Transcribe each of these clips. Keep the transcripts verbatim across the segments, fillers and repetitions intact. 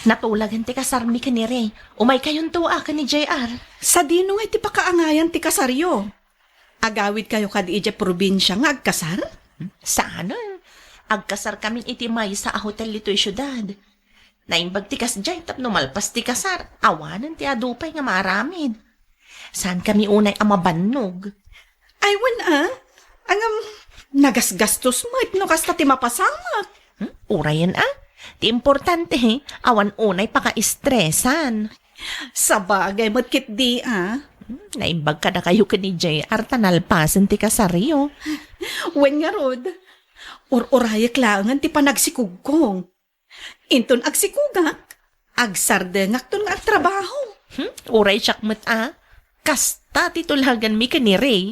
Natulagan ti kasarmi ken ni Ray. Umaykayonto a ken ni J R. Sadino ngay ti pakaangayan ti kasaryo? Agawidkayo kadi idiay probinsia nga agkasar? Saanen. Agkasarkamin iti maysa a hotel ditoy siudad. Naimbag ti kasdiay tapno malpas ti kasar, awanen ti adu pay nga maaramid. Saankami unay a mabannog. Ay, wen a. Ngem, nagasgastos met no kasta ti mapasamak. Hmm? Urayen a. Ti importante, awan unay pakaistresan. Sabagay met ketdi a. Hmm, naimbag kadakayo ken ni J R ta nalpasen ti kasaryo. Wen ngarud, ur-urayek laengen ti panagsikogko. Inton agsikogak, agsardengakton nga agtrabaho. Hmm? Uray siak met a. Kasta ti tulaganmi ken ni Ray.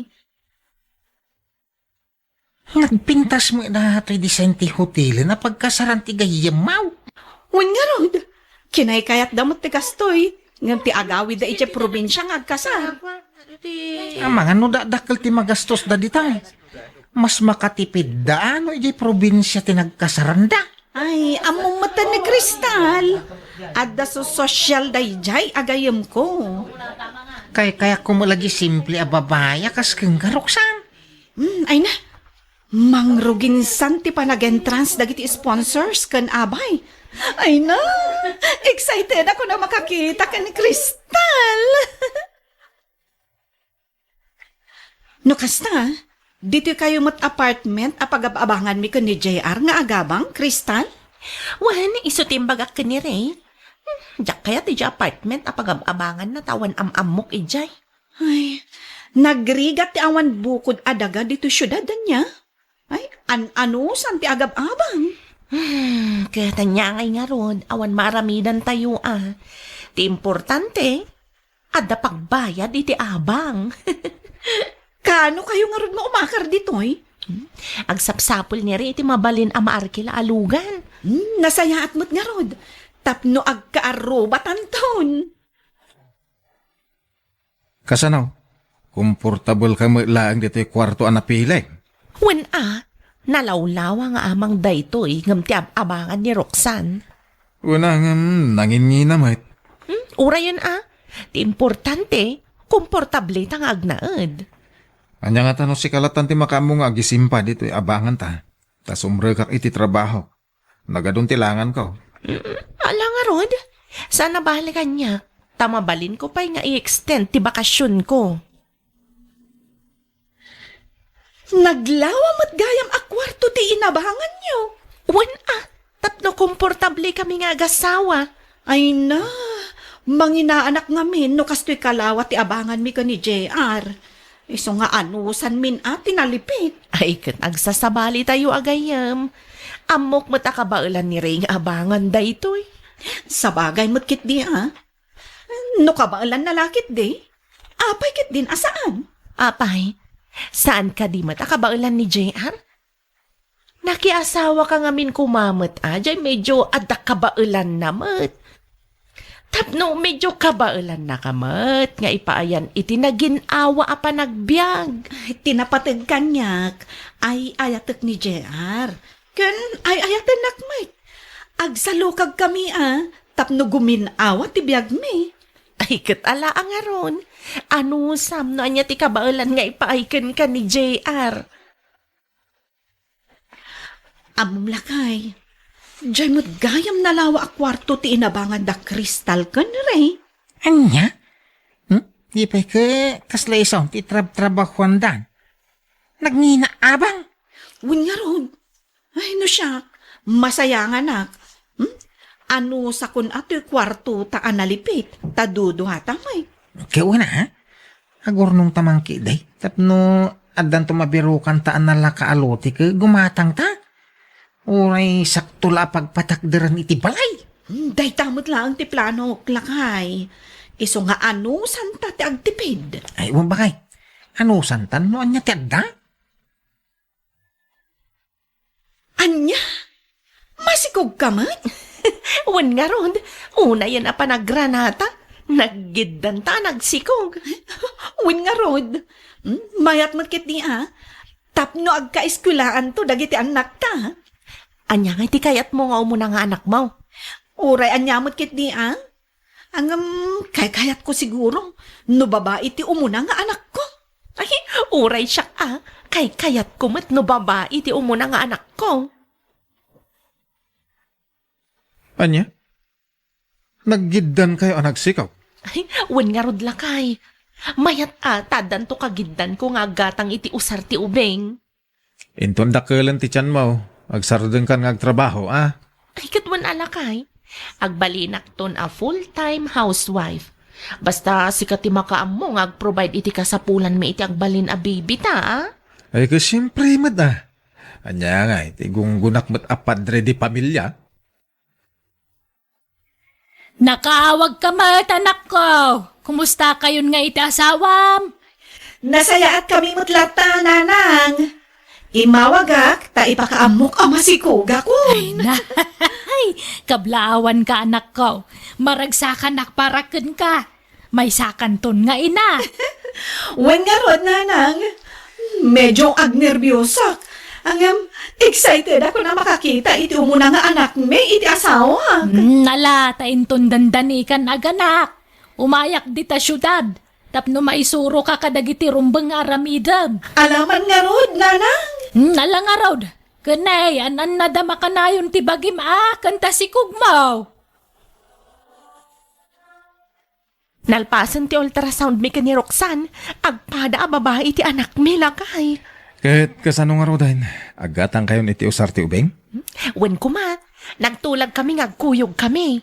Nagpintas met daytoy design ti hotelen a pagkasaran ti gayyemmo. Wen ngarud, kinaykayatda met ti gastoy, ngem ti agawidda idiay probinsia nga agkasar. Amangan no dakdakkel ti magastos da dita. Mas makatipidda no idiay probinsia ti nagkasaranda. Ay, ammom met ni Crystal. Adda so-, sosyal daydiay a gayyemko. Kaykayatko met lagi simple a babai a kas kenka, Roxanne. Hmm, ay na. Mangruginsan ti panag-entrance dagiti sponsors ken abay. Ay na, excited ako na makakita ken Crystal. No kasta, ditoy kayo met apartment a pagab-abanganmi ken ni J R nga agabang, Crystal? Wen, isu ti imbagak ken ni Ray. Hmm, diak kayat idiay apartment a pagab-abanganna ta awan am-ammok idiay. Ay, nagrigat ti awan bukod a daga ditoy siudad, ania? Ay, an-anusan ti agab-abang? Hmm, ket ania ngay ngarud, awan maaramidantayo a. Ti importante, adda pagbayad iti abang. Kaano kayo ngarud nga umakar ditoy? Hmm, agsapsapul ni Ray iti mabalin a maarkila a lugan. Hmm, nasayaat met ngarud. Tapno agkaarrubatanton. Kasano? Komportabelka met laeng ditoy kuarto a napili? Wen a, nalawlawa nga amang daytoy ngem ti ab-abangan ni Roxanne. Wen a, ngem nangingina met. Hmm, urayen a. Ti importante, komportable ta nga agnaed. Ania ngata no sika lattan ti makaammo nga agisimpa ditoy abanganta? Ta sumrekak iti trabaho. Nagadun ti langanko. Mm, ala ngarud, saan a bale kaniak, ta mabalinko pay nga i-extend ti bakasionko. Naglawa met gayam a kuarto ti inabanganyo. Wen a, tapno komportable kami nga agasawa. Ay na, manginaanak ngamin no kastoy kalawa ti abanganmi ken ni J R. Isu nga anusanmin a ti nalipit. Ay, ket agsasabalitayo a gayyem. Ammok met a kabaelan ni Ray nga abangan daytoy. Sabagay met ketdi a. No kabaelanna la ketdi, apay ketdin a saan? Apay, saan kadi met a kabaelan ni J R? Nakiasawaka ngamin koma met a, jay medyo adda kabaelanna met. Tapno medyo kabaelannaka met nga ipaayan iti nagin-awa a panagbiag. Ay, ti napateg kaniak, ay-ayatek ni J R. Ken ay-ayatennak met. Agsalukagkami a, tapno gumin-awa ti biagmi. Ay, ket ala a ngarud. Anusam no ania ti kabaelan nga ipaay kenka ni J R? Ammom lakay, jay met gayam nalawa a kuarto ti inabangan da Crystal ken Ray. Ania? Hmm? Di pay ket kasla isu ti trab-trabahuanda? Nagngina abang? Wen ngarud. Ay, no siak, masayanganak. Hmm? Anusakon a toy kuartota a nalipit, ta duduata met. Ket wen a, ha? Agurnongta man ketdi, tapno addanto mabirokanta a nalaka a lote ket gumatangta. Uray sakto la a pagpatakderan iti balay. Hmm, dayta met laeng ti planok, lakay. Isu nga anusanta ti agtipid. Ay, wen bakay. Anusanta no ania ti adda? Ania? Masikogka met? Wen ngarud, unayen a panagranata, naggiddanta a nagsikog. Wen ngarud, hmm, mayat met ketdi a, tapno agkaeskuelaanto dagiti annakta. Ania ngay ti kayatmo nga umuna nga anakmo? Uray ania met ketdi, a? Ngem, kaykayatko siguro no babai ti umuna nga anakko. Ay, uray siak, a. Kaykayatko met no babai ti umuna nga anakko. Ania? Naggiddankayo a nagsikaw? Ay, wen ngarud, lakay. Mayat a ta addanto kagiddanko nga aggatang iti usar ti ubing. Inton dakkelen ti tianmo, agsardengkan nga agtrabaho, a? Ay, ket wen a, lakay. Agbalinakton a full-time housewife. Basta sika ti makaammo nga agprovide iti kasapulanmi iti agbalin a baby ta, a? Ay, ket siempre met, a. Ania ngay, ti gunggonak met a padre de pamilya? Nakaawagka met, anakko. Kumustakayon nga iti asawam? Nasayaatkami met latta, nanang. Immawagak ta ipakaammok a masikogakon. Ay, na. Ay, kablaawanka, anakko. Maragsakanak para kenka. Maysakanton nga ina. Wen ngarud, nanang. Medyo agnerbiosakon. Ngem, excited ako a makakita iti umuna nga anakmi iti asawak. Hmm, ala, ta inton dandanikan aganak. Umayak dita siudad. Tapno maisuroka kadagiti rumbeng nga aramidem. Ala man ngarud, nanang. Hmm, ala ngarud. Ken ay, an-annada makanayon ti bagim a, ken ta sikogmo. Nalpasen ti ultrasound mi ken ni Roxanne, agpada a babai ti anakmi, lakay. Ket kasano ngaruden? Aggatangkayon iti usar ti ubing? Wen koma, nagtulagkami nga agkuyogkami.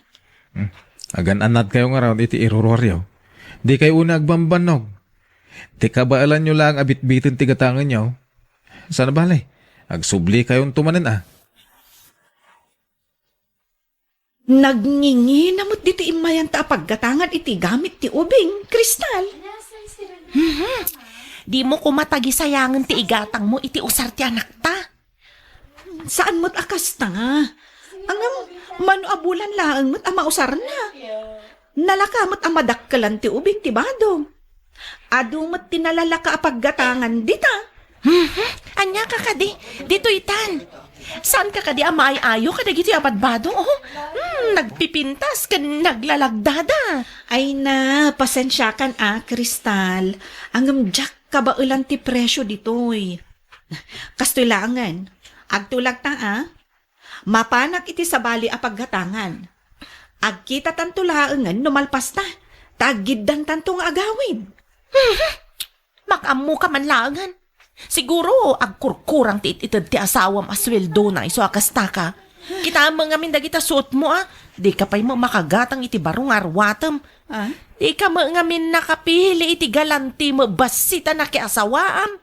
Hmm. Agan-annadkayo ngarud iti iruruaryo. Dikayo unay agbambannog. Ti kabaelanyo laeng a bitbiten ti gatangenyo. Saan a bale, agsublikayon to manen a. Nagngingina met ditoy immayanta a paggatangan iti gamit ti ubing, Crystal. Mhm. Dimo koma tagisayangen ti igatangmo iti usar ti anakta. Saan met a kasta. Ngem, mano a bulan laeng met a mausarna. Nalaka met a madakkelan ti ubing ti bado. Adu met ti nalalaka a paggatangan dita. Mhm. Ania ka kadi? Ditoy tan. Saan ka kadi a maay-ayo kadagitoy a badbado, oh? Hmm, nagpipintas ken naglalagdada. Ay na, pasensiakan a, Crystal. Ngem diak kabaelan ti presio ditoy. Kastoy laengen. Agtulagta a. Mapanak iti sabali a paggatangan. Agkitatanto laengen no malpasta, ta aggiddantanto nga agawid. Mhm. Makaammoka man laengen. Siguro, agkurkurang ti it-ited ti asawam a sueldona isu a kastaka. Kitaem ngamin dagita suotmo a, dika pay met makagatang iti baro nga aruatem. Ah? Dika met ngamin nakapili iti galanti met bassit a nakiasawaam.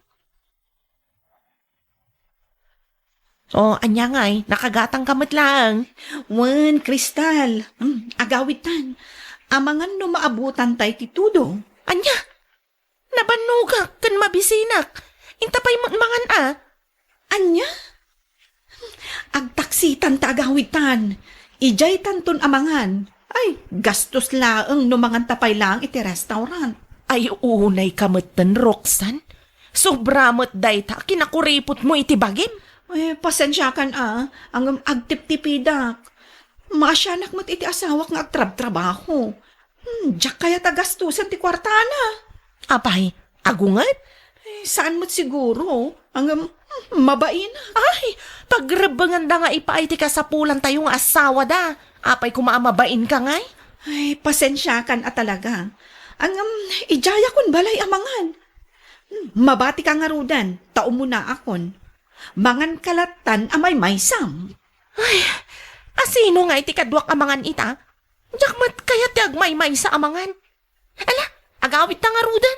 Oh, ania ngay, nakagatangka met laeng. Wen, Crystal. Hmm, agawidtan. Amangan no maabutan tay ti tudo. Ania? Nabannogak ken mabisinak. Inta pay met mangan a. Ania? Agtaksitan ta agawidtan. Idiaytanton a mangan. Ay, gastos laeng no manganta pay laeng iti restaurant. Ay, unayka metten, Roxanne. Sobra met dayta a kinakuripotmo iti bagim. Eh, pasensiakan a, ngem agtiptipidak. Maasianak met iti asawak nga agtrabtrabaho. Hmm, diak kayat a gastosen ti kuartana. Apay, agunget? Eh, saan met siguro. Ngem, hmm, mabainak. Ay, pagrebbenganda nga ipaay ti kasapulantayo nga asawada. Apay koma a mabainka ngay? Ay, pasensiakan a talaga. Ngem, idiayakon balay a mangan. Hmm, mabatika ngaruden, ta umunaakon. Manganka lattan a maymaysam. Ay, asino ngay ti kaduak a mangan ita? Diak met kayat ti agmaymaysa a mangan. Ala, agawidta ngaruden.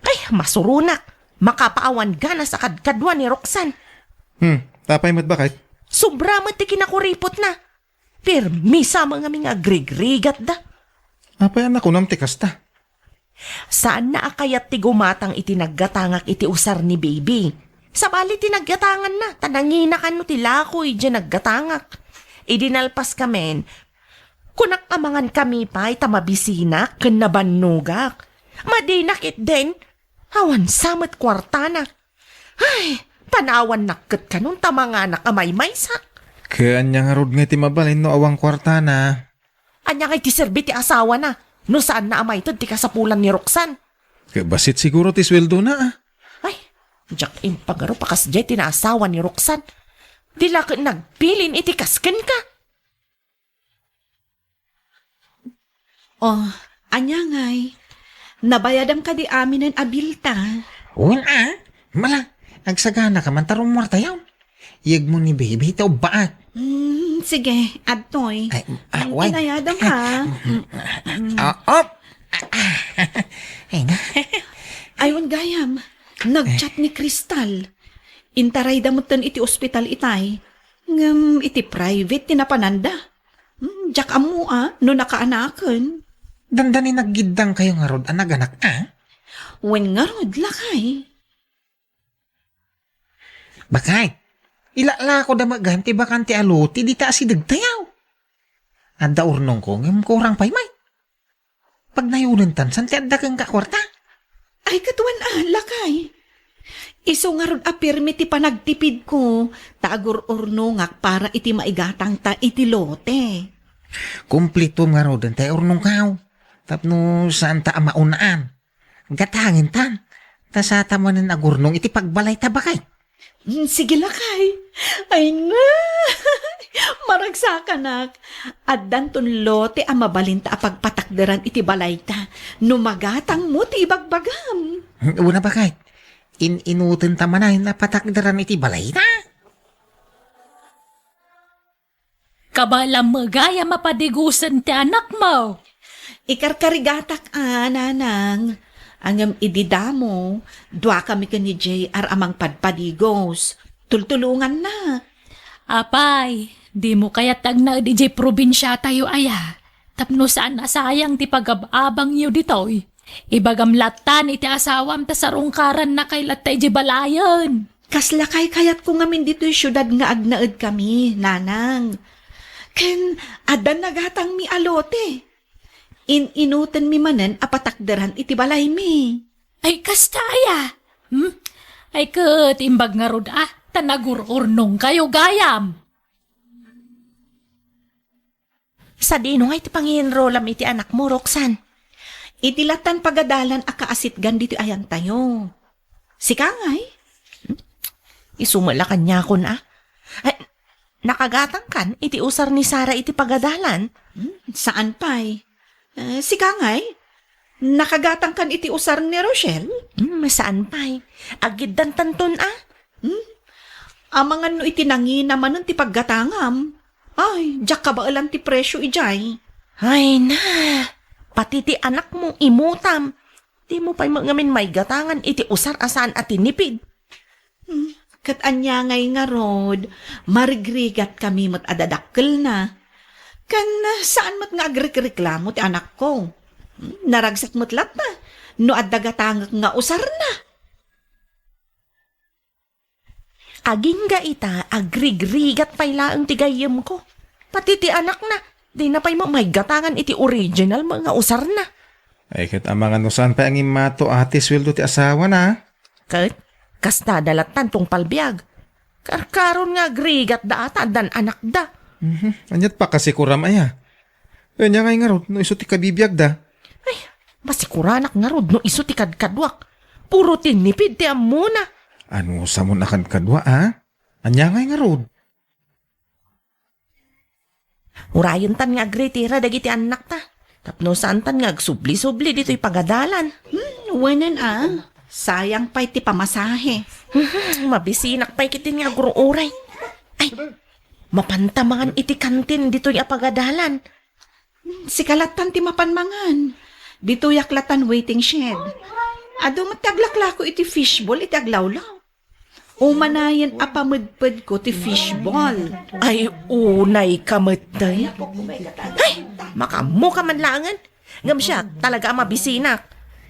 Ay, masuronak. Makapaawan ganas a kadkadua ni Roxanne. Hmm, apay met, baket? Sobra met ti kinakuripotna. Permisa met ngamin nga agrigrigatda. Apay a nakunam ti kasta? Saanna a kayat ti gumatang iti naggatangak iti usar ni baby. Sabali ti naggatanganna, ta nangina kano ti lakoy idiay naggatangak. Idi nalpaskamin, kunak a mangankami pay ta mabisinak ken nabannogak. Madina ketdin, awan sa met kuartana. Ay, panawannak ket kanon ta manganak a maymaysa. Ket ania ngarud ngay ti mabalin no awan kuartana? Ania ngay ti serbi ti asawana no saanna a maited ti kasapulan ni Roxanne? Ket bassit siguro ti sueldona, ah. Ay, diak impagaro pakasdiay ti naasawa ni Roxanne. Di la ket nagbilin iti kas kenka. Oh, ania ngay? Nabayadam kadi aminen a bilta? Wen a, mala, agsaganaka man ta rummuartayon. Iyegmo ni baby ti ubbaak. Hmm, sige, adtoy. Ay, ah, wen. Inayadam, ha? Ah, op. Ay, na. Ay, wen gayam, nag-chat ni Crystal. Intarayda metten iti ospital itay. Ngem iti private ti napananda. Hmm, diak ammo a no nakaanaken. Dandani naggiddangkayo ngarud a naganak a? Wen ngarud, lakay. Bakay, ilalakoda met gayam ti bakante a lote dita asidegtayo. Adda urnongko ngem kurang pay met. Pagnayonentan, saan ti adda kenka a kuarta? Ay, ket wen a, lakay. Isu ngarud a pirmi ti panagtipidko, ta agur-urnongak para iti maigatangta iti lote. Kumplitom ngaruden ti urnongkayo, tapno saanta a maun-an. Gatangentan, ta saanta manen agurnong iti pagbalayta, bakay. Mm, sige, lakay. Ay na! Maragsakanak. Addanton lote a mabalinta a pagpatakderan iti balayta no magatangmo ti ibagbagam. Una, bakay. In-inutenta manen a patakderan iti balayta. Kabaelam met gayam a padigosen ti anakmo. Ikarkarigatak a, nanang. Ngem idi damo, duakami ken ni J R a mangpadpadigos. Tultulongannak. Apay, dimo kayat ti agnaed idiay probinsiatayo aya? Tapno saan a sayang ti pagab-abangyo ditoy. Ibagam lattan iti asawam ta sarungkarannakay latta idiay balayen. Kasla kaykayatko ngamin ditoy siudad nga agnaedkami, nanang. Ken adda nagatangmi a lote. In-inutenmi manen a patakderan iti balaymi. Ay, kasta aya? Hmm? Ay, ket imbag ngarud a, ta nagur-urnongkayo gayam. Sadino ngay ti pangienrolam iti anakmo, Roxanne? Iti lattan pagadalan a kaasitgan ditoy ayangtayo. Sika ngay? Isu met la kaniakon a. Ay, nakagatangkan iti usar ni Sarah iti pagadalan? Hmm, saan pay? Eh, sika ngay? Nakagatangkan iti usar ni Rochelle? Hmm, saan pay? Agiddantanton a. Hmm? Amangan no iti nangina manen ti paggatangam. Ay, diak kabaelan ti presio idiay. Ay na, pati ti anakmo, imutam. Dimo pay met ngamin maigatangan iti usar a saan a tinipid. Hmm, ket ania ngay ngarud, marigrigatkami met a dadakkelna. Ken saan met nga agrikreklamo ti anakko. Hmm, naragsak met latta no adda gatangek nga usarna. Agingga ita, agrigrigat pay laeng ti gayyemko. Pati ti anakna, dina pay met maigatangan iti original met nga usarna. Ay, ket amangan no saan pay a ngimmato a ti sueldo ti asawana. Ket, kasta da lattan tungpal biag. Karkaron nga agrigatda a ta addan anakda. Mhm. Aniat pakasikuram aya? Ania ngay ngarud no isu ti kabibiagda? Ay, masikuranak ngarud no isu ti kadkaduak. Puro tinipid ti ammona. Anusamon a kadkadua, a? Ania ngay ngarud? Urayentan nga agritira dagiti annakta. Tapno saantan nga agsubli-subli ditoy pagadalan. Hmm, wenen a. Sayang pay ti pamasahe. Mabisinak pay ketdin nga agur-uray. Ay, mapanta mangan iti kantin ditoy a pagadalan. Sika lattan ti mapan mangan. Ditoyak lattan waiting shed. Adu met ti aglaklako iti fishball iti aglawlaw. Umanayen a pamedpedko ti fishball. Ay, unay ka met, day. Ay, makammo ka man laengen. Ngem siak, talaga a mabisinak.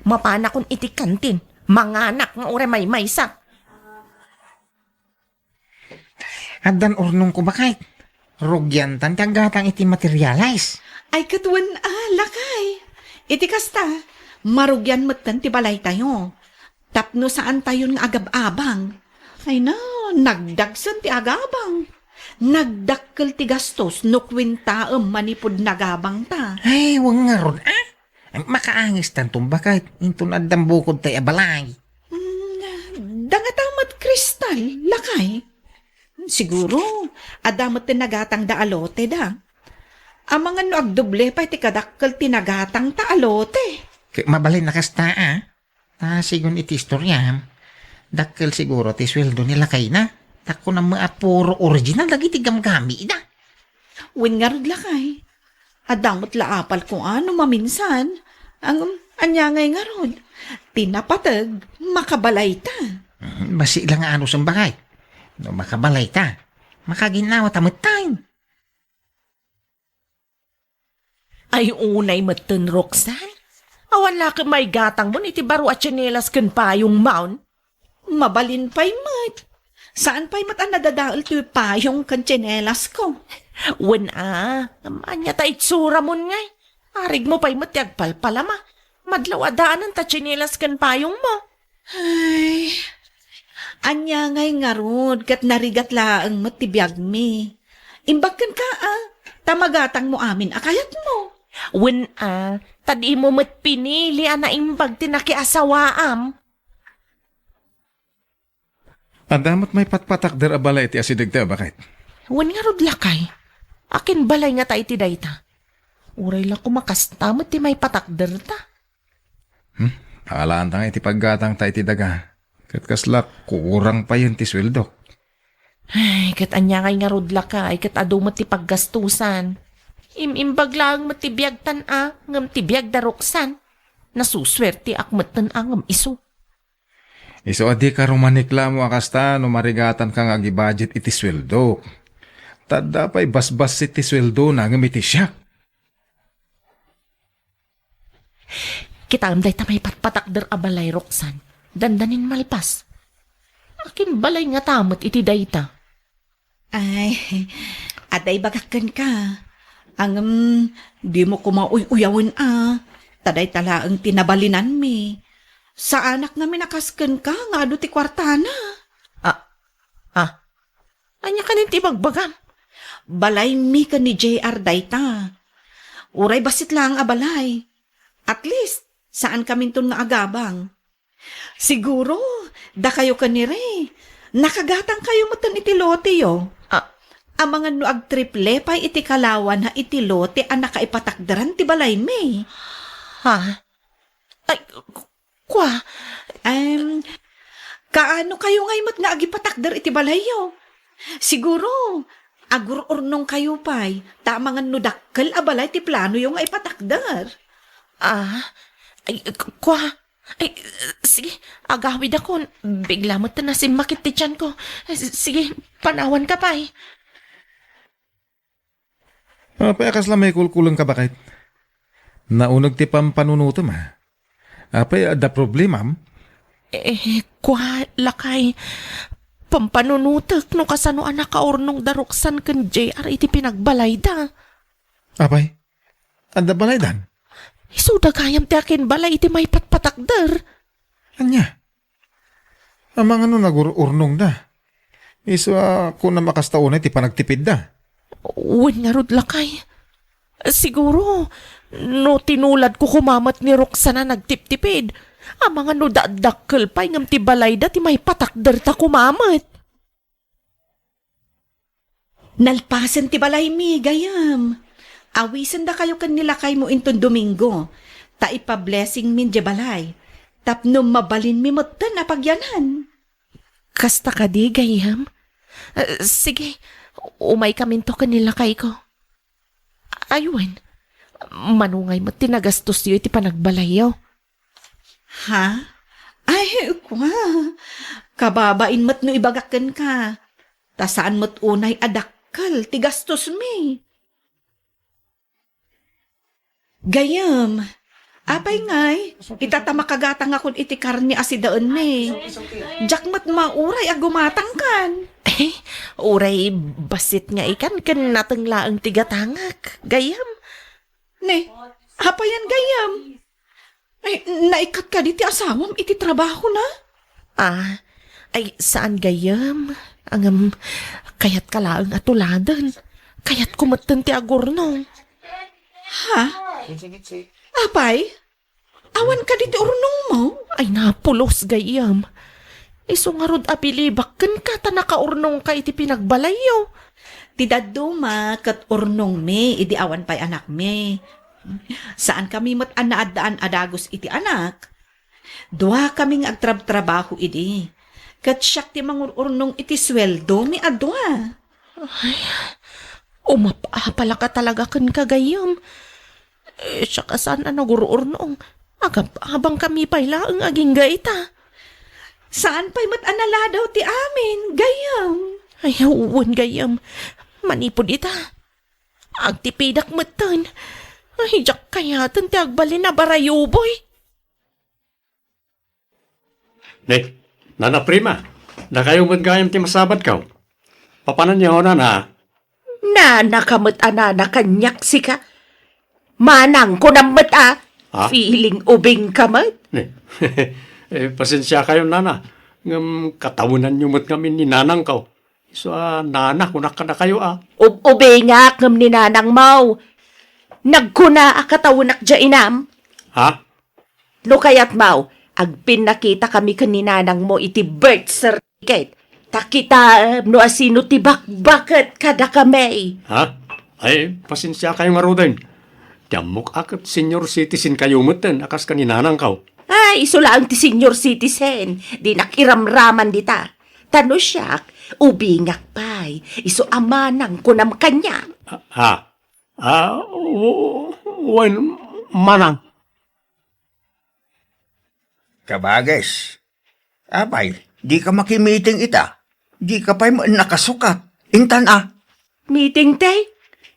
Mapanakon iti kantin. Manganak nga uray maymaysa. Addan urnongko, baket. Rugiantan ti aggatang iti materialis. Ay, ket wen a, lakay. Iti kasta, marugian metten ti balaytayo. Tapno saantayon nga agab-abang. Ay na, nagdagsen ti agabang. Nagdakkel ti gastos no kuentaem manipud nagabangta. Ay, wen ngarud, a? Makaangestanton baket inton addan bukodtay a balay. Mm, dangata met, Crystal, lakay. Siguro, adda met ti nagatangda a loteda. Amangan no agdoble pay ti kadakkel ti nagatangta a lote. Ket mabalin a kasta, a? Ta sigun iti istoriam, dakkel siguro ti sueldo ni lakayna. Ta kunam met a puro original dagiti gamgamida. Wen ngarud, lakay. Adda met la apalko a no maminsan. Ang, ania ngay ngarud? Ti napateg, makabalayta. Mhm, basi la nga anusen, baket. No makabalayta, makaginnawata metten. Ay, unay metten, Roxanne. Awan la ket maigatangmon iti baro a tsinelas ken payongmon. Mabalin pay met. Saan pay met a nadadael ti payong ken tsinelasko. Wen a, ania ta itsuramon ngay? Arigmo pay met ti agpalpalama. Madlaw a daanen ta tsinelas ken payongmo. Ay, ania ngay ngarud ket narigat laeng met ti biagmi. Imbag kenka, a, ta magatangmo amin a kayatmo. Wen a, ta dimo met pinili a naimbag ti nakiasawaam. Adda met maipatpatakder a balay iti asidegta, baket? Wen ngarud, lakay. Akin balay ngata iti dayta? Uray la koma kasta met ti maipatakderta. Hmm? Alaanta nga iti paggatangta iti daga. Ket kasla kurang payen ti sueldok. Ay, ket ania ngay ngarud, lakay, ket adu met ti paggastusan. Im-imbag laeng met ti biagtan a, ngem ti biag da Roxanne. Nasusuerteak metten a ngem isu. Isu a dika rumaniklamo a kasta no marigatanka nga agibudget iti sueldok. Ta adda pay basbassit ti sueldona ngem iti siak. Kitaem dayta maipatpatakder a balay, Roxanne. Dandanin malpas. Akin balay ngata met iti dayta? Ay, adda ibagak kenka. Ngem, dimo koma uy-uyawen a. Ta dayta laeng ti nabalinanmi. Saanak ngamin a kas kenka nga adu ti kuartana. Ah, ah. Ania kanin ti ibagbagam? Balaymi ken ni J R dayta. Uray bassit laeng a balay. At least, saankaminton nga agabang. Siguro, dakayo ken ni Ray, nakagatangkayo metten iti loteyo. Ah. Amangan no agtriple pay iti kalawana iti lote a nakaipatakderan ti balaymi. Ha? Ay, k-, kua? Em, kaano kayo ngay met nga agipatakder iti balayyo? Siguro, agur-urnong kayo pay, ta amangan no dakkel a balay ti planoyo nga ipatakder. Ah, ay, k-, kua? Ay, sige, agawidakon. Bigla met nasimmakit ti tianko. S-, sige, panawanka pay. Apay a kasla maikulkulengka, baket? Nauneg ti pampanunotem, a? Apay, adda problemam? Eh, kua, lakay. Pampanunotek no kasano a nakaurnong da Roxanne ken J R iti pinagbalayda. Apay, adda balaydan? Isuda gayam ti akin balay iti maipatpatakder. Ania? Amangan no nagur-urnongda. Isu a kunam a kasta unay ti panagtipidda. Wen ngarud, lakay. Siguro, no tinuladko koma met ni Roxanne a nagtiptipid, amangan no dakdakkel pay ngem ti balayda ti maipatakderta koma met. Nalpasen ti balaymi, gayyem. Awisendakayo ken ni lakaymo inton Domingo, ta ipa-blessingmin diay balay, tapno mabalinmi metten a pagyanan. Kasta kadi, gayyem? Ah, sige, umaykaminto ken ni lakayko. Ay wen, mano ngay met ti nagastosyo iti panagbalayyo? Ha? Ay, kua. Kababain met no ibagak kenka. Ta saan met unay a dakkel ti gastosmi. Gayyem, apay ngay, ita ta makagatangakon iti karne a sidaenmi. Diak met mauray a gumatangkan. Eh, uray bassit nga ikan ken nateng laeng ti gatangek, gayyem. Ne, apayan gayyem? Ay, naikat kadi ti asawam iti trabahona? Ah, ay, saan gayyem? Ngem, kayatka laeng a tuladen. Kayatko metten ti agurnong. Ha? Apay? Awan kadi ti urnongmo? Ay, napulos, gayyem. Isu ngarud a bilibak kenka ta nakaurnongka iti pinagbalayyo. Ti dadduma ket urnongmi idi awan pay anakmi. Saankami met a naaddaan a dagus iti anak. Duakami nga agtrabtrabaho idi. Ket siak ti mangur-urnong iti sueldomi a dua. Ay, umap-apalaka talaga kenka, gayyem. Eh, siak a saan a nagur-urnong. Agab-abangkami pay laeng agingga ita. Saan pay met a naladaw ti amin, gayyem? Ay, wen, gayyem. Manipud ita, agtipidak metten. Ay, diak kayaten ti agbalin a barayuboy. Ne, Nana Prima, dakayo met gayam ti masabadko. Papananyo, nana? Nanaka met a nana kaniak sika. Manang, kunam met a. Ha? Feeling ubingka met. Ne. Eh, pasensiakayo, nana. Ngem katawenanyo met ngamin ni nanangko. Isu a nana, kunak kadakayo a. Ub-, ubingak ngem ni nanangmo. Nagkuna a katawenak diay inam. Ha? No kayatmo, agpinnakitakami ken ni nanangmo iti birth certificate. Ta kitaem no asino ti bakbaket kadakami. Ha? Ay, pasensiakayo ngaruden. Ti ammok a ket senior citizen kayo metten a kas ken ni nanangko. Ay, isu laeng ti senior citizen. Dinak iramraman dita. Ta no siak, ubingak pay. Isu a manang kunam kaniak. Ah, ha? Ah, w-, wen, manang. Kabages, apay, dika makimiting ita? Dika pay met nakasukat. Intan a. Meeting ti?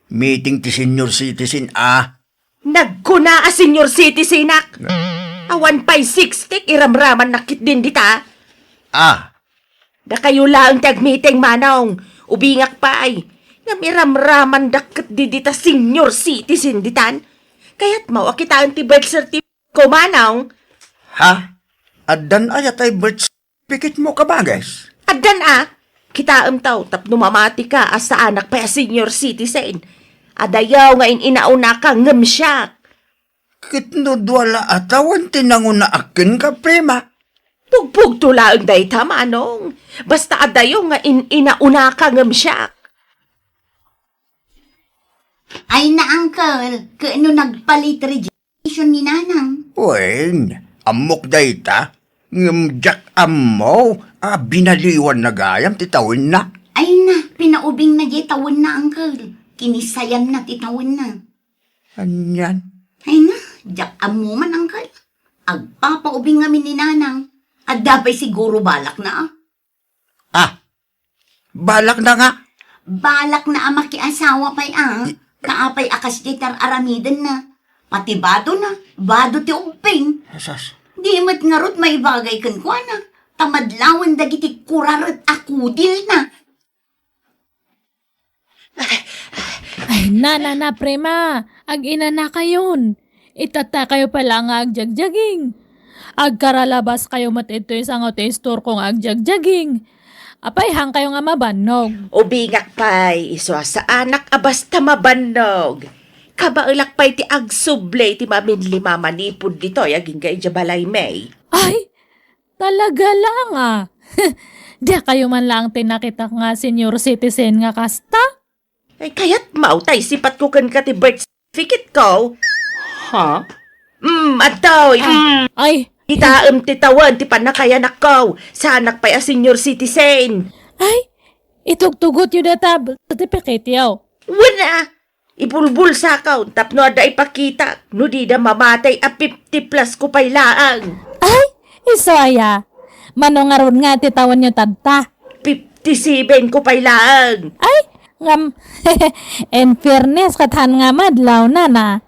Meeting ti senior citizen a. Nagkuna a senior citizenak. Awan pay sixty, iramramannak ketdin dita. Ah. Dakayo laeng ti agmeeting, manong. Ubingak pay. Ngem iramramandak ketdi dita senior citizen ditan. Kayatmo a kitaen ti birth certificate ko, manong? Ha? Addan aya tay birth certificate mo, kabages? Addan a. Kitaem taw, tapno mamatika a saanak pay a senior citizen. Adayo nga in-inaunaka ngem siak. Ket no dua la a tawen ti nangunaak kenka, Prima? Pugpugto laeng dayta, manong. Basta adayo nga in-inaunaka ngem siak. Ay na, uncle, ket no nagpalit registration ni nanang? Wen, ammok dayta. Ngem diak ammo a binaliwan na gayam ti tawenna. Ay na, pinaubingna diay tawenna, uncle. Kinisayanna ti tawenna. Anian? Ay na, diak ammo man, uncle. Agpapaubing ngamin ni nanang. Adda pay siguro balakna, a. Ah, balakna nga. Balakna a makiasawa pay, a. Kaapay a kasdiay ti ar-aramidenna. Pati badona, bado ti ubbing. Asas. Di met ngarud maibagay kenkuana. Ta madlawen dagiti kuraret a kudilna. Ay, na, na, na, Prima, ag-inanakayon. Itatakayo pay la nga agjagjaging. Agkaralabaskayo met ditoy sango ti istorko nga agjagjaging. Apay, haankayo nga mabannog? Ubingak pay, isu a saanak a basta mabannog. Kabaelak pay ti agsubli ti maminlima manipud ditoy agingga idiay balaymi. Ay, talaga lang, a. Diakayo man laeng ti nakitak nga senior citizen nga kasta? Ay, kayatmo, tay sipatko kenka ti birth certificate ko. Ha? Mm, adtoy. Mm. Ay. Kitaem ti tawen ti pannakayanakko. Saanak pay a senior citizen. Ay, itugtugotyo dayta birth certificate-yo. Wen a. Ibulbulsakon tapno adda ipakitak no dida mamatay a fifty plus ko pay laeng. Ay, isu aya. Mano ngarud nga ti tawenyo tatta? Fifty-seven ko pay laeng. Ay, ngam, in fairness, ket haan nga madlaw, nana.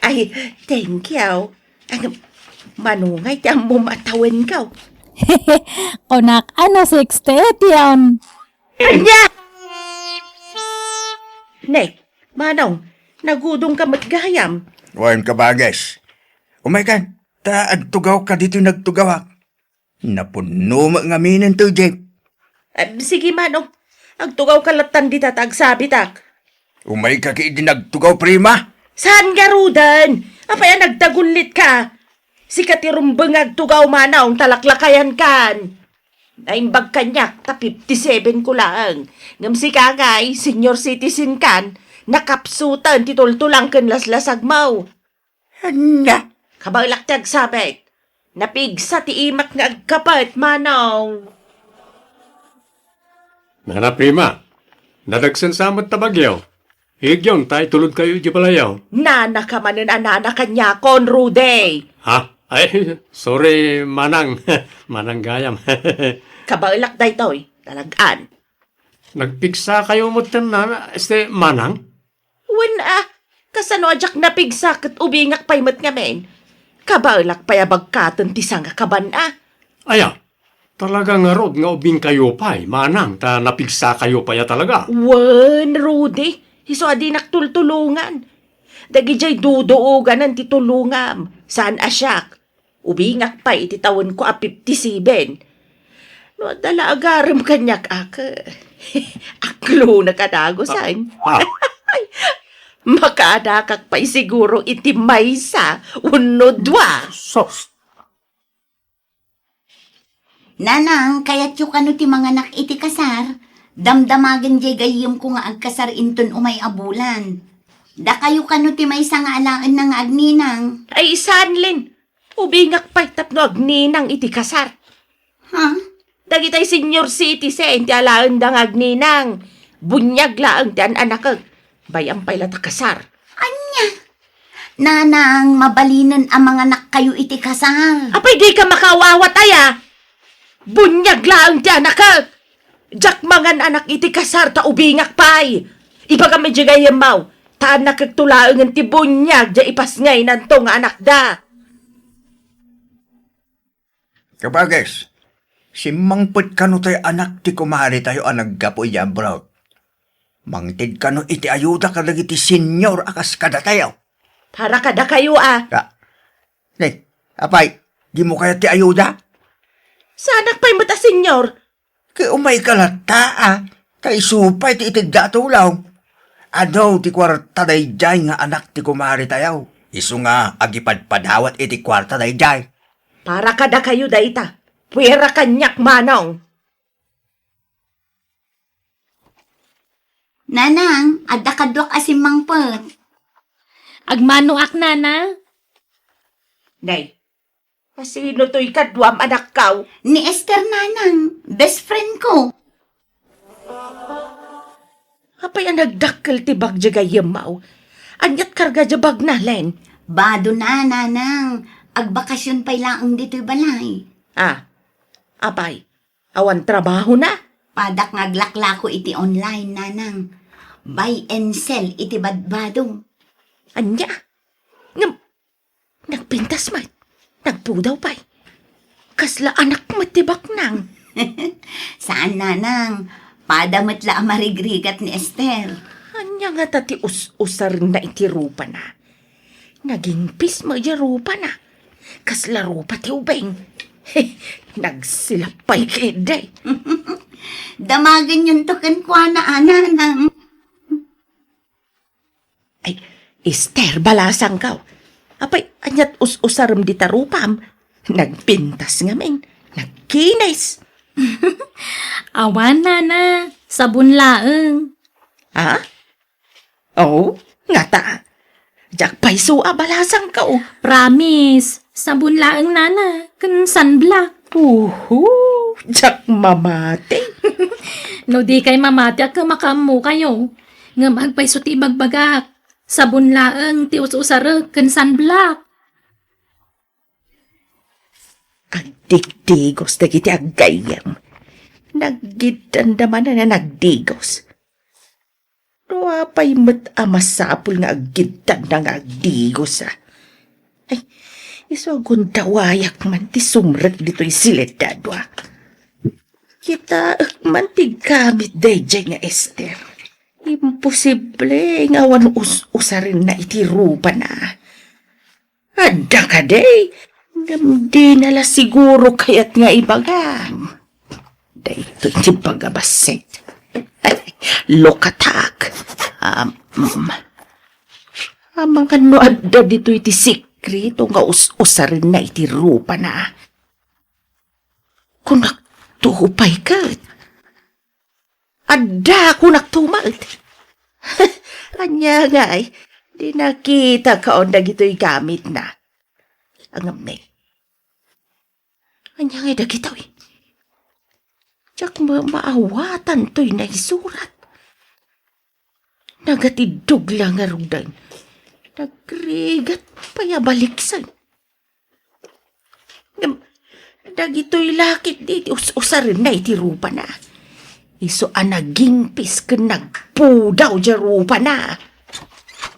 Ay, thank you. Ay, mano ngay ti ammom a tawenko? Kunak, ano, sixty-eight yon. Ania? Ne, manong, nagudongka met gayam. Wen, kabages. Umaykan, ta agtugawka ditoy nagtugawak. Napunno met ngamin toy jeep. Em, sige, Manong. Agtugawka lattan dita ta agsabitak. Umayka ket idi nagtugaw, prima? Saan ngaruden? Apay a nagdagullitka? Sika ti rumbeng nga agtugaw, Manong, ta laklakayankan. Naimbag kaniak ta fifty-seven ko laeng. Ngem sika ngay, senior citizen kan, nakapsuten ti tultulang ken laslasagmo. Ania? Kabaelak ti agsabit. Napigsa ti imak nga agkapet, Manong. Nana, prima, nadagsen sa met ta bagyo. Igyon, ta itulodkayo idiay balayo. Nanaka manen a nana kaniakon, Rudy. Ha? Ay, sorry, Manang. Manang gayam. Kabaelak daytoy, talagan. Nagpigsakayo met ken nana, este, Manang? Wen a, kasano a diak napigsa ket ubingak pay met ngamin? Kabaelak pay a bagkaten ti sangakaban a. Aya, talaga ngarud nga ubingkayo pay, Manang, ta napigsakayo pay a talaga. Wen, Rudy, isu a dinak tultulongan. Dagidiay duduoganan ti tulongam, saan a siak. Ubingak pay iti tawenko a fifty-seven. No adda la agarem kaniak, ak-, aklonek a dagusan. Ah, ah. Makaadakak pay siguro iti maysa wenno dua. Sus! Nanang, kayatyo kano ti manganak iti kasar? Damdamagen diay gayyemko nga agkasar inton umay a bulan. Dakayo kano ti maysa nga alaenna nga agninang? Ay, saan, Len. Ubingak pay tapno agninang iti kasar. Ha? Dagitay senior citizen ti alaenda nga agninang. Buniag laeng ti an-anakek. Bay-am pay la ta kasar. Ania? Nanang, mabalinen a manganakkayo iti kasar. Apay dika makaawawat aya? Buniag laeng ti anakek. Diak mangan-anak iti kasar ta ubingak pay. Ibagam idiay gayyemmo, ta annakekto laengen ti buniag diay ipasngaynanto nga anakda. Kabages, simmangpet kano tay anak ti kumaretayo a naggapu idiay abroad. Mangted kano iti ayuda kadagiti senior a kas kadatayo. Para kadakayo a. Ka-, ne, apay, dimo kayat ti ayuda? Saanak pay met a senior. Ket umayka latta a, ta isu pay ti itedda a tulong. Adu ti kuarta daydiay nga anak ti kumaretayo. Isu nga agipadpadawat iti kuarta daydiay. Para kadakayo dayta. Puera kaniak, Manong. Nanang, adda kaduak a simmangpet. Agmanoak, Nana. Nay, asino toy kaduam, anakko? Ni Esther, Nanang, best friend ko. Apay a nagdakkel ti bag diay gayyemmo? Aniat karga diay bagna, Len? Bado na, Nanang. Agbakasyon pay laeng ditoy balay. Ah, apay, awan trabahona? Padak nga aglaklako iti online, Nanang. Buy and sell iti badbado. Ania? Ngem, nagpintas met. Nagpudaw pay. Kasla anak met ti baknang. Saan, Nanang. Pada met la a marigrigat ni Esther. Ania ngata ti us-usarenna iti rupana? Nagingpis met diay rupana. Kasla rupa ti ubing. Nagsilap pay ketdi. Damagenyonto kenkuana, a, Nanang. Ay, Esther, balasangko. Apay, aniat us-usarem dita rupam? Nagpintas ngamin. Nagkinis. Awan, Nana. Sabon laeng. Ha? Oh, ngata. Diak pay isu a balasangko. Promise. Sabon laeng, Nana. Ken sunblock. Uhu, diak mamati. No dikay mamati, a, ket makaammokayo. Ngem agpayso ti ibagbagak. Sabon laeng ti us-usarek ken sunblock. Agdigdigos dagiti aggayyem. Naggiddanda manen a nagdigos. No apay met a masapul nga aggiddanda nga agdigos, a? Ay, isu a gundawayak man ti sumrek ditoy sileddad, a. Kitaek man ti gamit daydiay nga Esther. Imposible nga awan us-usarenna iti rupana. Adda kadi, ngem dina la siguro kayat nga ibagam. Daytoy ti baga bassit. Lukatak. Um, mm. Amangan no adda ditoy ti sikreto nga us-usarenna iti rupana. Kunak to pay ket. Adda kunak to met. Ania ngay, di nakita kaon dagitoy gamitna. Ngem ne. Ania ngay dagitoy? Diak ma-, maawatan toy naisurat. Nagatiddog la ngaruden. Nagrigat pay a baliksen. Ngem, dagitoy la ketdi ti us-usarenna iti rupana. Isu a nagingpis ken nagpudaw diay rupana.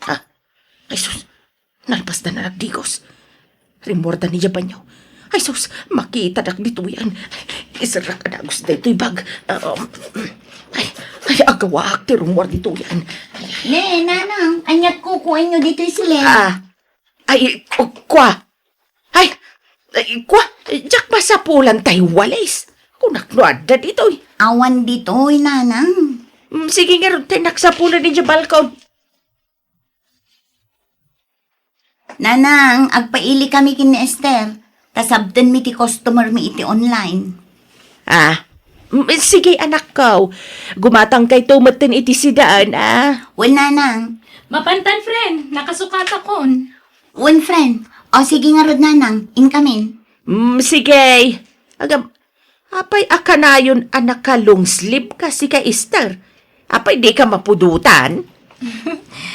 Ah, ay sus, nalpasda a nagdigos. Rimmuarda ni diay banio. Ay sus, makitadak ditoyen. Iserrak a dagus daytoy bag. Um, ay, ay, agawaak ti rummuar ditoyen. Ne, nanang, aniat kukuenyo ditoy silem? Ah, ay, ku-, kua. Ay, ay, kua, diak masapulan tay walis. Kunak no adda ditoy. Awan ditoy, nanang. Mm, sige ngarud tay nagsapulan idiay balkon. Nanang, agpaili kami ken ni Esther. Ta sabtenmi ti customer mi iti online. Ah, mm, sige, anakko. Gumatangkayto metten iti siudad, ah. Wen, nanang. Mapantan, friend. Nakasukatakon. Wen, friend. O, sige ngarud, nanang. Inkamin. Mm, sige. Agam, apay a kanayon a naka-long sleeve ka, sika, Esther? Apay di ka mapudotan?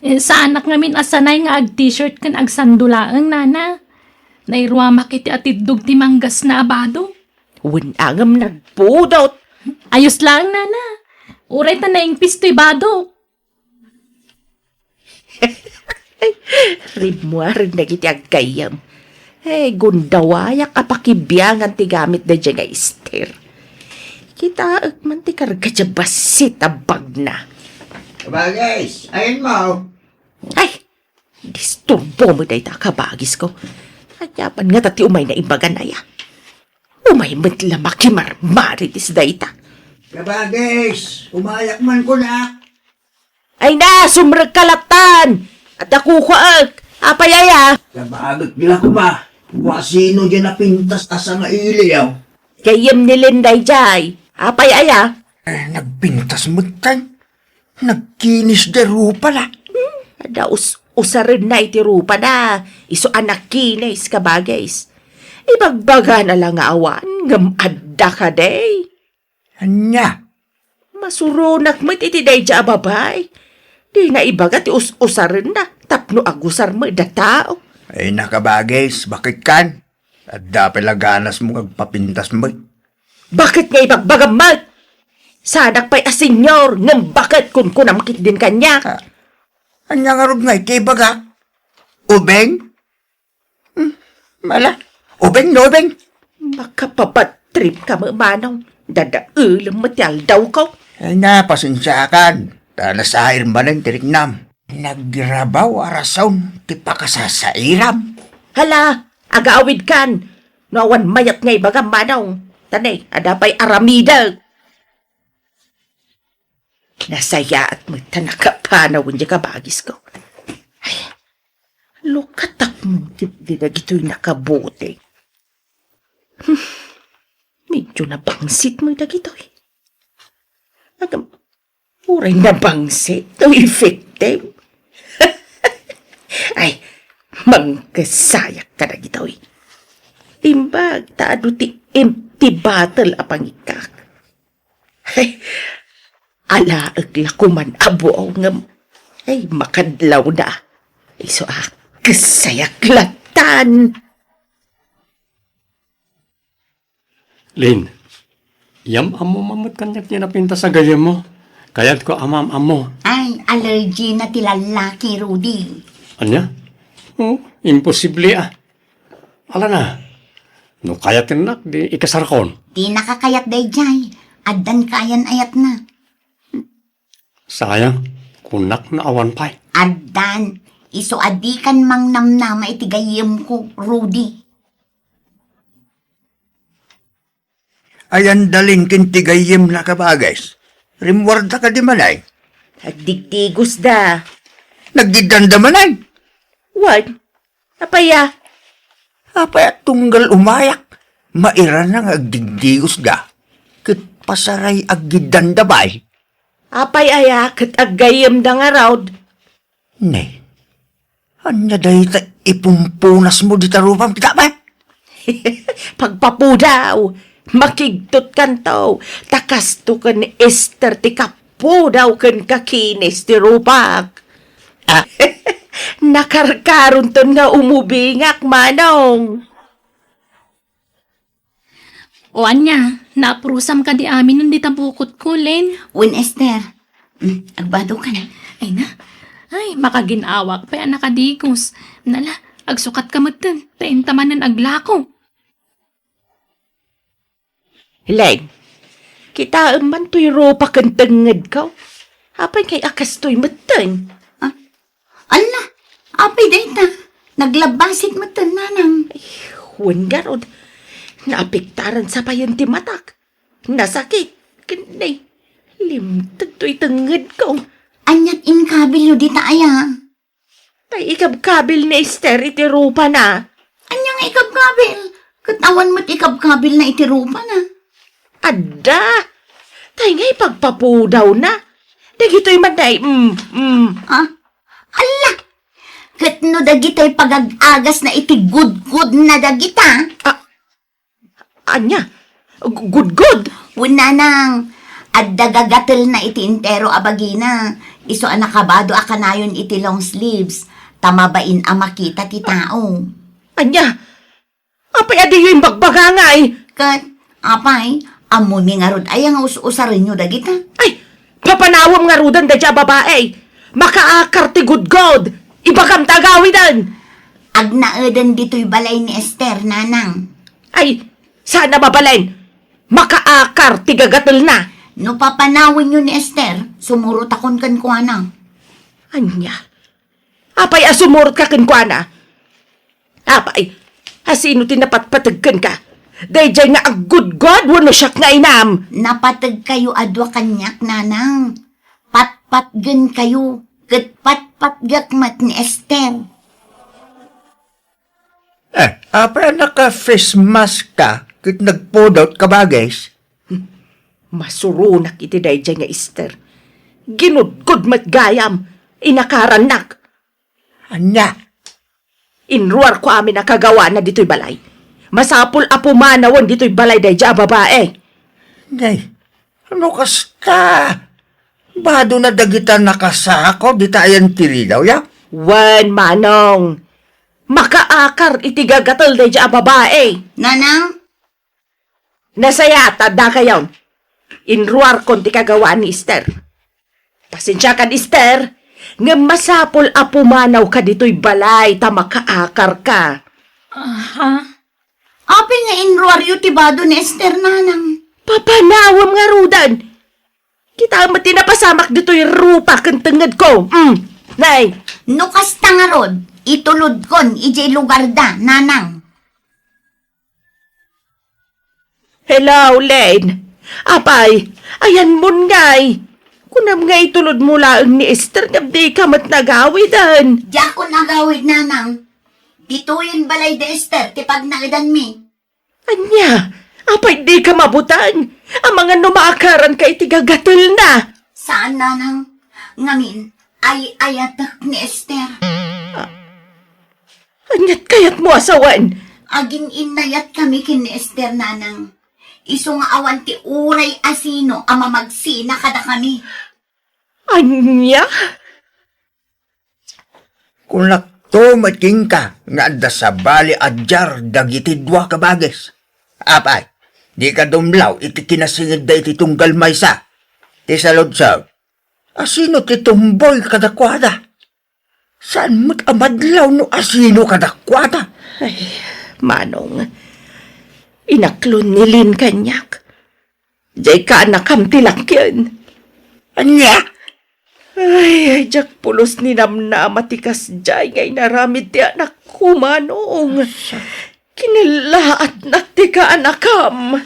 Eh, saanak ngamin a sanay nga ag-t-shirt ken agsando laeng, nana. Nairuamak iti atiddog ti manggasna a bado. Wen a ngem nagpudot. Ayos laeng, nana. Uray ta naingpis toy bado. Rimmuaren dagiti aggayyem. Ay, gundawayak a pakibiangan ti gamit daydiay nga Esther. Kitaek man ti karga diay bassit a bagna. Kabagis, ayanmo? Ay, disturbo met dayta, kabagisko. Ania man ngata ti umayna ibagan aya? Umay met la makimarmarites dayta. Kabagis, umayak man kunak. Ay na, sumrekka lattan! Adda kukuaek! Apay aya? Nabagek la koma. Wasino diay napintas a sangailiw? Gayyem ni Len daydiay. Apay aya? Eh, nagpintas metten. Nagkinis diay rupana. Hmm, adda us-, usarenna iti rupana. Isu a nakinis, kabagis. Ibagbagana la nga awan, ngem adda kadi. Ania? Masuronak met iti daydiay a babai. Dina ibaga ti us-usarenna tapno agusar met da tao. Ay, nakabagis, baketkan? Adda pay la ganasmo nga agpapintas met. Baket nga ibagbagam met? Saanak pay a senior, ngem baket kunkunam ketdin kaniak? Ah, ania ngarud nga iti ibagak? Ubing? Hmm, mala. Ubing no ubing? Makapabad trip ka met, manong. Dadaelem met ti aldawko. Ay na, pasensiakan. Ta nasair manen ti riknam. Nagrabaw a rason ti pakasasairam. Hala, agaawidkan. No awan mayat nga ibagam, manong. Ta ne, adda pay aramidek. Nasayaat met ta nakapanawen diay kabagisko. Ay, lukatak met ti dagitoy nakabuting. Hmm, medyo nabangsit met dagitoy. Agam, uray nabangsit no effective. Ay, mangkesayak kadagitoy. Imbag ta adu ti empty bottle a pangikak. Alaek la koman a buaw ngem, ay, makadlawda. Isu a, kesayak lattan. Lin, yam-ammo met kaniak ti napintas a gayyemmo. Kayatko a maam-ammo. Ay, allergy na ti lallaki, Rudy. Ania? Oh, imposible a. Ala na, no kayatennak, di ikasarkon. Di nakakayat daydiay, addan kaayan-ayatna. Sayang, kunak no awan pay. Addan, isu a dikan mangnamnama iti gayyemko, Rudy. Ayan dalin ken ti gayyemna, kabages. Rimmuarda kadi manen? Agdigdigosda. Naggiddanda manen? Wen, apay a? Apay a tunggal umayak? Mairana nga agdigdigosda. Ket pasaray aggiddanda, bay. Apay aya ket aggayyemda ngarud? Ne, ania dayta ipumpunasmo dita rupam, kita, bay? Pagpapudaw, makigtotkanto, ta kasto ken Ester ti kapudaw ken kakinis ti rupak. Ah. Nakarkaronton nga umubingak, Manong. O ania, naprusam kadi amin dita bukotko, Len? Wen, Ester. Mm, agbado ka na. Ay na. Ay, makagin-awak pay a nakadigos. Nala, agsukat ka metten, ta inta manen aglako. Len, kitaem man toy rupa ken tengngedko. Apay ngay a kastoy metten? Ah, Alla, apay dayta? Naglabbasit metten, nanang. Ay, wen ngarud. Naapektaran sa payen ti matak. Nasakit. Ken nay, limteg toy tengngedko. Aniat inkabilyo dita aya? Tay ikabkabil ni Ester iti rupana. Ania nga ikabkabil? Ket awan met ikabkabilna iti rupana. Adda. Tay ngay pagpapudawna. Dagitoy man day, mm, mm. Ah, Alla! Ket no dagitoy pagag-agasna iti gudgodna dagita? Ah, ania? Gu-, gudgod? Wen, nanang, adda gagatelna iti entero a bagina, isu a nakabado a kanayon iti long sleeves, ta mabain a makita ti tao. Ania? Apay a diyo imbagbaga ngay? Ket, apay, ammomi ngarud aya nga us-usarenyo dagita? Ay, papanawem ngaruden daydiay a babai. Makaakar ti gudgod. Ibagam ta agawiden. Agnaeden ditoy balay ni Ester, nanang. Ay, saan a mabalin? Makaakar ti gagatelna. No papanawenyo ni Ester, sumurotakon kenkuana. Ania? Apay a sumurotka kenkuana? Apay, asino ti napatpateg kenka? Daydiay nga aggudgod wenno siak nga inam? Napategkayo a dua kaniak, nanang. Patpatgenkayo, ket patpatgek met ni Ester. Eh, apay a naka-face mask ka ket nagpudot ka, bages? Masuronak iti daydiay nga Ester. Ginudgod met gayam, inakarannak. Ania? Inruarko amin a kagawana ditoy balay. Masapul a pumanawen ditoy balay daydiay a babai. Nay, ano kasta? Badona dagita nakasako dita ayan ti ridaw, ya? Wen, manong. Makaakar iti gagatel daydiay a babai. Nanang? Nasayaat, adda kayon. Inruarkon ti kagawaan ni Ester. Pasensiakan, Ester, ngem masapul a pumanawka ditoy balay ta makaakarka. Aha. Apay nga inruaryo ti bado ni Ester, nanang? Papanawem ngaruden. Kita met ti napasamak ditoy rupa ken tengngedko. Mm. Nay. No kasta ngarud, itulodkon idiay lugarda, nanang. Hello, Lane. Apay, ayanmon ngay? Kunam nga itulodmo laeng ni Ester ngem dika met nagawiden. Diakon agawid, nanang. Ditoyen balay da Ester ti pagnaedanmi. Ania? Apay dika mabuteng? Amangan no maakaranka iti gagatelna. Saan, nanang. Ngamin, ay-ayatek ni Ester. Aniat kayatmo a sawen? Agin-innayatkami ken ni Ester, nanang. Isu nga awan ti uray a sino a mamagsina kadakami. Ania? Kunakto met kenka nga adda sabali a diar dagiti dua ka bages. Apay, dika dumlaw iti kinasingedda iti tunggal maysa. Ti saludsod, asino ti tumboy kadakuada? Saan met a madlaw no asino kadakuada? Ay, manong, inaklon ni Lin kaniak. Jay kaanakam ti lakien. Ania? Ay, ay, diak pulos ni namnama ti kasjay nga inaramid ti anakko, manong. Kinallaatnak ti kaanakam.